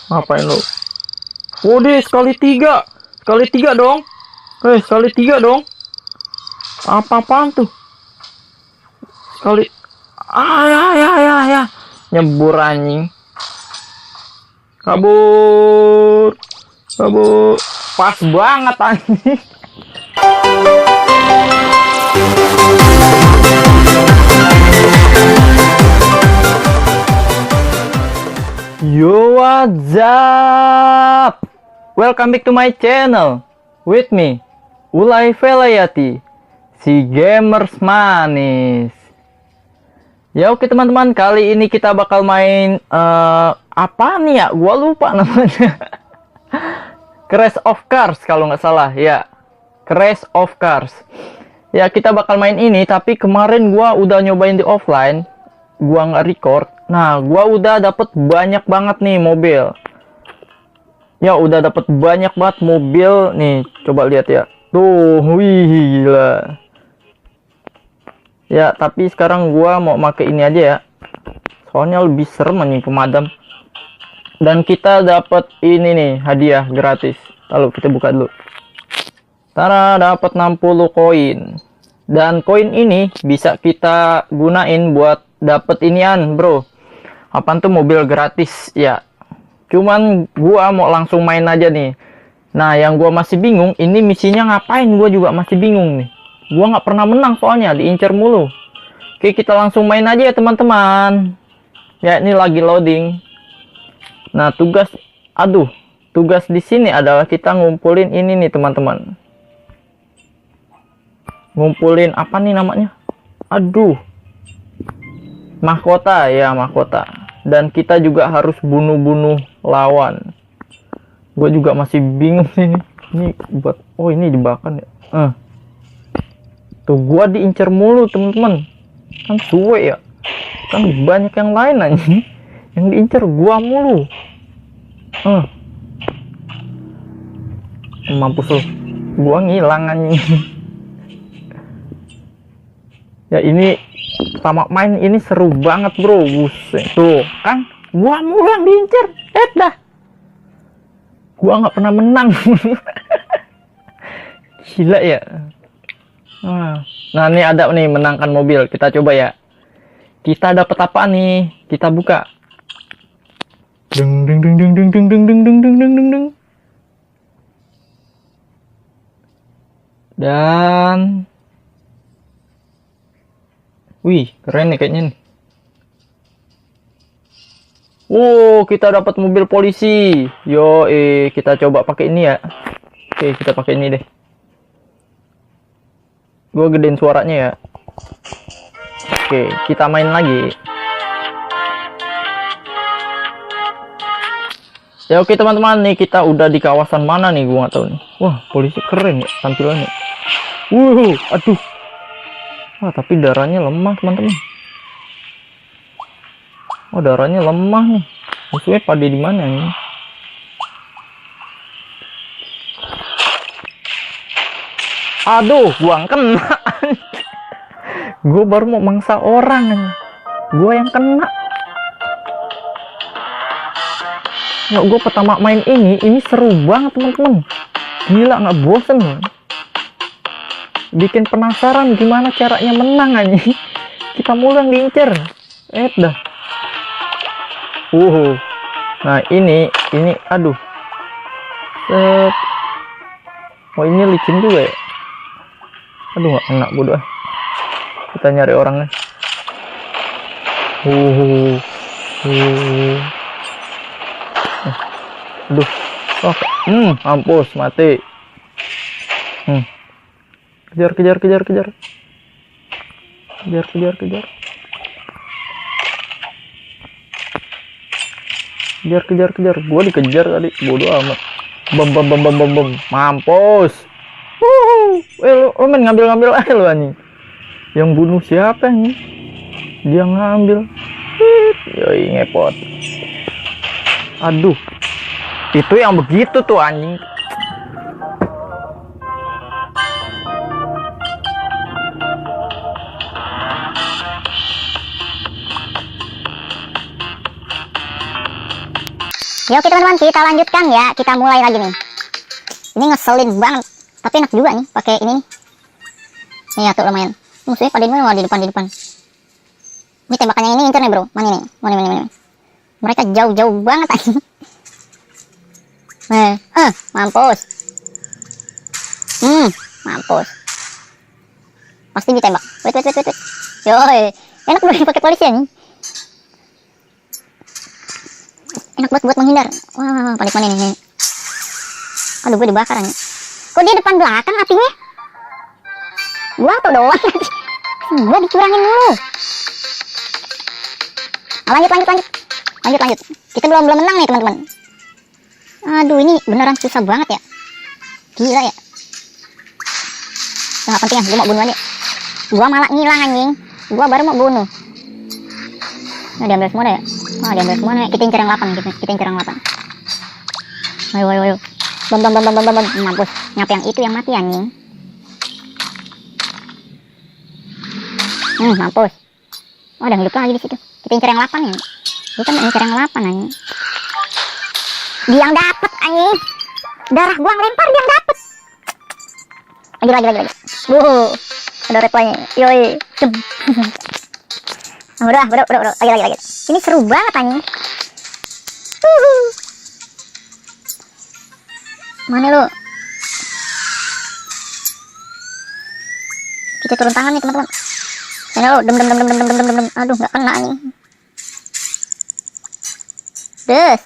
Ngapain lu? Oh deh, sekali tiga. Sekali tiga dong. Sekali tiga dong. Apa-apaan tuh? Sekali. Ya. Nyebur anjing. Kabur. Kabur. Pas banget anjing. Yo, what's up? Welcome back to my channel. With me, Ulay Velayati, si gamers manis. Ya oke teman-teman, kali ini kita bakal main apa nih ya? Gua lupa namanya. Crash of Cars kalau nggak salah ya. Crash of Cars. Ya kita bakal main ini, tapi kemarin gua udah nyobain di offline. Gua nggak record. Nah, gua udah dapet banyak banget nih mobil. Ya, udah dapet banyak banget mobil nih. Coba lihat ya. Tuh, wih, gila. Ya, tapi sekarang gua mau pakai ini aja ya. Soalnya lebih serem nih pemadam. Dan kita dapat ini nih, hadiah gratis. Lalu kita buka dulu. Tara, dapat 60 koin. Dan koin ini bisa kita gunain buat dapet inian, bro. Apaan tuh mobil gratis ya. Cuman gua mau langsung main aja nih. Nah, yang gua masih bingung, ini misinya ngapain, gua juga masih bingung nih. Gua nggak pernah menang soalnya, diincar mulu. Oke, kita langsung main aja ya teman-teman. Ya, ini lagi loading. Nah, tugas di sini adalah kita ngumpulin ini nih teman-teman. Ngumpulin apa nih namanya? Mahkota ya, mahkota. Dan kita juga harus bunuh-bunuh lawan. Gue juga masih bingung sih ini buat. Oh, ini jebakan ya. Tuh gua diincar mulu teman-teman. Kan suwe ya. Kan banyak yang lain aja yang diincar gua mulu. Mampus lu. Gua ngilang anjing. Ya ini pertama main ini seru banget bro. Buset. Tuh kan gua mulu yang diincer. Dah gua nggak pernah menang. Gila ya. Nah ini ada nih menangkan mobil. Kita coba ya. Kita dapat apa nih? Kita buka. Deng deng deng deng deng deng deng deng deng deng deng deng deng. Dan wih, keren nih kayaknya nih. Kita dapat mobil polisi. Yo, kita coba pakai ini ya. Oke, kita pakai ini deh. Gua gedein suaranya ya. Oke, kita main lagi. Ya oke teman-teman, nih kita udah di kawasan mana nih? Gua nggak tahu nih. Wah, polisi keren ya tampilannya. Aduh. Wah, tapi darahnya lemah teman-teman. Oh, darahnya lemah nih. Musuhnya pada di mana nih? Aduh, gua kena. Gua baru mau mangsa orang. Gua yang kena. Ya, gua pertama main ini seru banget teman-teman. Gila, nggak bosen loh. Bikin penasaran gimana caranya menang aja. Kita mulu yang diincer. Dah. Nah ini aduh. Oh, ini licin juga ya. Aduh, nggak kena bodoh. Kita nyari orangnya. Aduh. Mampus mati. Kejar. Kejar. Gua dikejar tadi. Bodoh amat. Bom. Mampus. Lu main ngambil aja lu anjing. Yang bunuh siapa nih? Dia ngambil. Yoi, ngepot. Aduh. Itu yang begitu tuh anjing. Ya oke teman-teman, kita lanjutkan ya. Kita mulai lagi nih. Ini ngeselin banget, tapi enak juga nih pakai ini. Nih ya tuh lumayan. Musuhnya pada di mana? Di depan. Ini tembakannya ini incer nih bro. Mana nih? Mana? Mereka jauh-jauh banget aja. Mampus. Mampus. Pasti ditembak. Wait. Yoi. Enak bro pakai polisi ya nih. Enak buat menghindar. Wah, paling mana ini? Aduh, gue dibakar nih. Kok dia depan belakang apinya? Gua tuh doang. Gua dicurangin dulu. Lanjut. Kita belum menang nih teman-teman. Aduh, ini beneran susah banget ya. Gila ya. Nggak penting ya, gue mau bunuh aja. Gua malah ngilang anjing. Gua baru mau bunuh. Nah, diambil semua ya. Diambil semua nih. Kita incer yang 8 gitu. Kita incer yang 8. Ayo. Bom. Mampus. Nyapa yang itu yang mati anjing. Mampus. Ada yang hidup lagi di situ. Kita incer yang 8 ya. Kita incer yang 8 anjing. Dia yang dapet anjing. Darah gua ngelempar dia yang dapet. Lagi. Ada replaynya. Yoi. Udah. Lagi. Ini seru banget anjing. Mana lu? Kita turun tangan nih teman-teman. Mana lu? Dem. Aduh, nggak kena anjing. Des.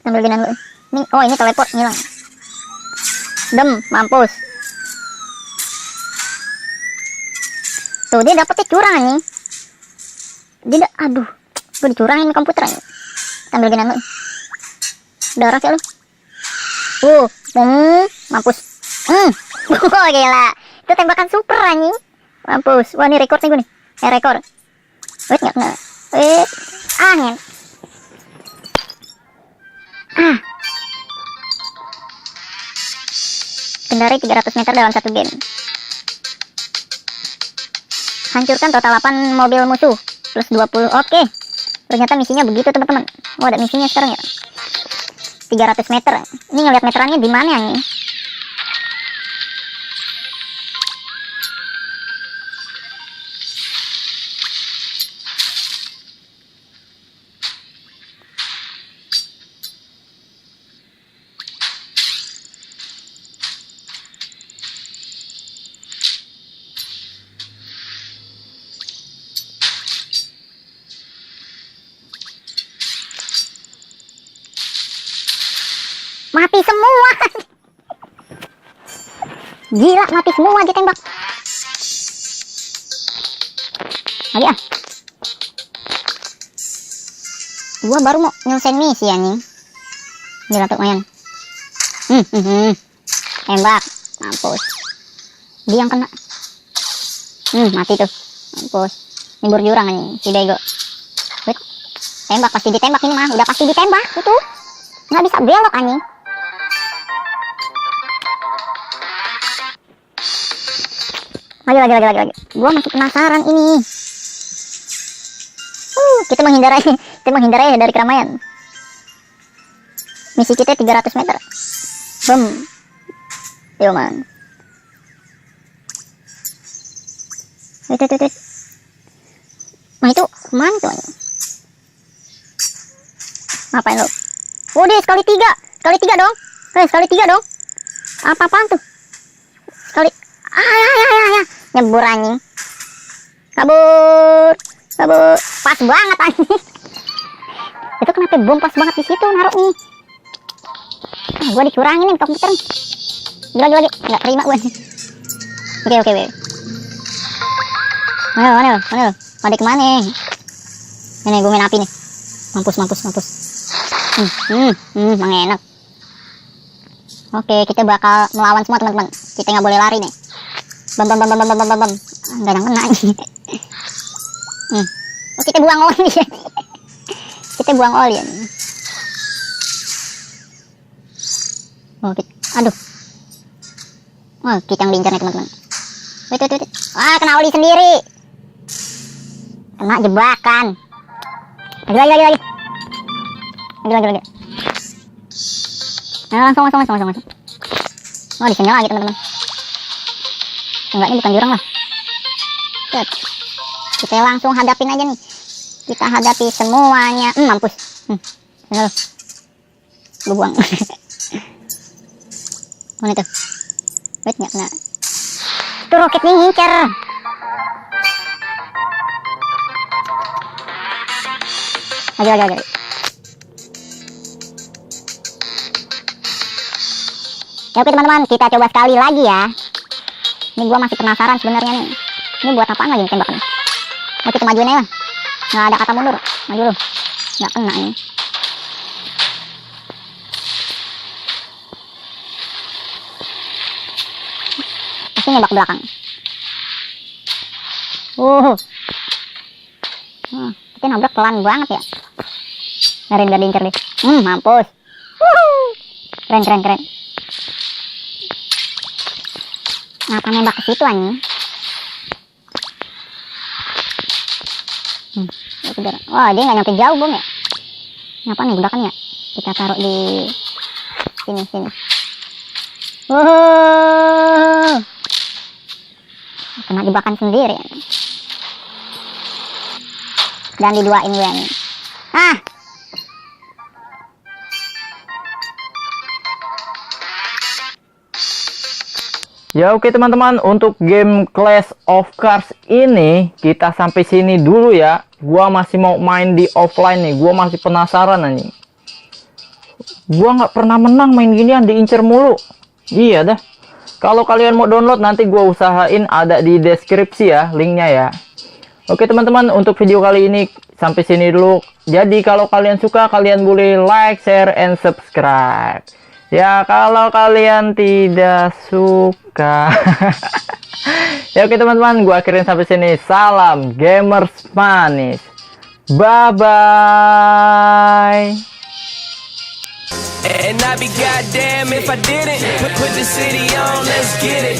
Ambil ginian lu. Ini teleport ngilang. Dem, mampus. Tuh dia dapetnya curang nih. Dia aduh, gue dicurangin komputer nih. Ambil ginian lu. Darah sih lu. Mampus. Gila. Itu tembakan super anjing. Mampus. Wah, ini rekor nih gue nih. Rekor. Wait, enggak kena. Angin. Kendarai 300 meter dalam satu game. Hancurkan total 8 mobil musuh plus 20. Oke. Ternyata misinya begitu teman-teman. Ada misinya sekarang ya. 300 meter. Ini ngeliat meterannya di mana nih? Mati semua. Gila, mati semua ditembak. Lagi ah. Gua baru mau nyelesain misi ya nih. Gila tuh lumayan. Tembak. Mampus. Dia yang kena. Mati tuh. Mampus. Nyebur jurang nih si bego. Wait. Tembak, pasti ditembak ini mah. Udah pasti ditembak itu. Nggak bisa belok anjing. Lagi. Gua masih penasaran ini. Kita menghindar aja dari keramaian. Misi kita 300 meter. Bom. Yo man. Wait. Nah itu kemana tuh? Ngapain lo? Dia sekali tiga dong. Sekali tiga dong. Apa-apaan tuh? Sekali. Ya. Nyebur anjing. Kabur. Pas banget anjing. Itu kenapa bom pas banget di situ naruh nih? Gua dicurangin nih komputer. Gila. Enggak terima gua. Oke. Mana? Pada kemana? Ini gue main api nih. Mampus. Mang enak. Oke, kita bakal melawan semua teman-teman. Kita nggak boleh lari nih. Bam. Nggak kena nih. Kita buang oli. Kita buang oli. Aduh. Kita yang diincar nih teman-teman. Wait. Kena oli sendiri. Kena jebakan. Lagi. Nah, langsung. Oh, di sini lagi teman-teman. Enggak, ini bukan jurang lah. Set. Kita langsung hadapin aja nih. Kita hadapi semuanya. Mampus. Bener. Lu buang. Mana itu? Wait, nggak kena. Tuh roketnya ngincer. Lagi. Ya oke teman-teman, kita coba sekali lagi ya. Ini gua masih penasaran sebenarnya nih. Ini buat apaan lagi tembakan? Mau kita majuin aja lah. Nggak ada kata mundur. Maju lu. Nggak kena ini. Pasti nembak ke belakang. Kita nabrak pelan banget ya. Biar diincer deh. Mampus. Keren. Kenapa nembak ke situ anjing? Wah, dia nggak nyampe jauh bom ya. Kenapa nih ledakan ya? Kita taruh di sini. Kena jebakan sendiri. Dan diduain gue nih. Ya oke teman-teman, untuk game Clash of Clans ini kita sampai sini dulu ya. Gua masih mau main di offline nih. Gua masih penasaran anjing. Gua nggak pernah menang main ginian, diincer mulu. Iya dah. Kalau kalian mau download nanti gua usahain ada di deskripsi ya linknya ya. Oke teman-teman, untuk video kali ini sampai sini dulu. Jadi kalau kalian suka, kalian boleh like, share, and subscribe. Ya kalau kalian tidak suka. Ya oke teman-teman, gua akhirin sampai sini. Salam gamers manis. Bye bye. And I'd be goddamn if I didn't put the city on, let's get it.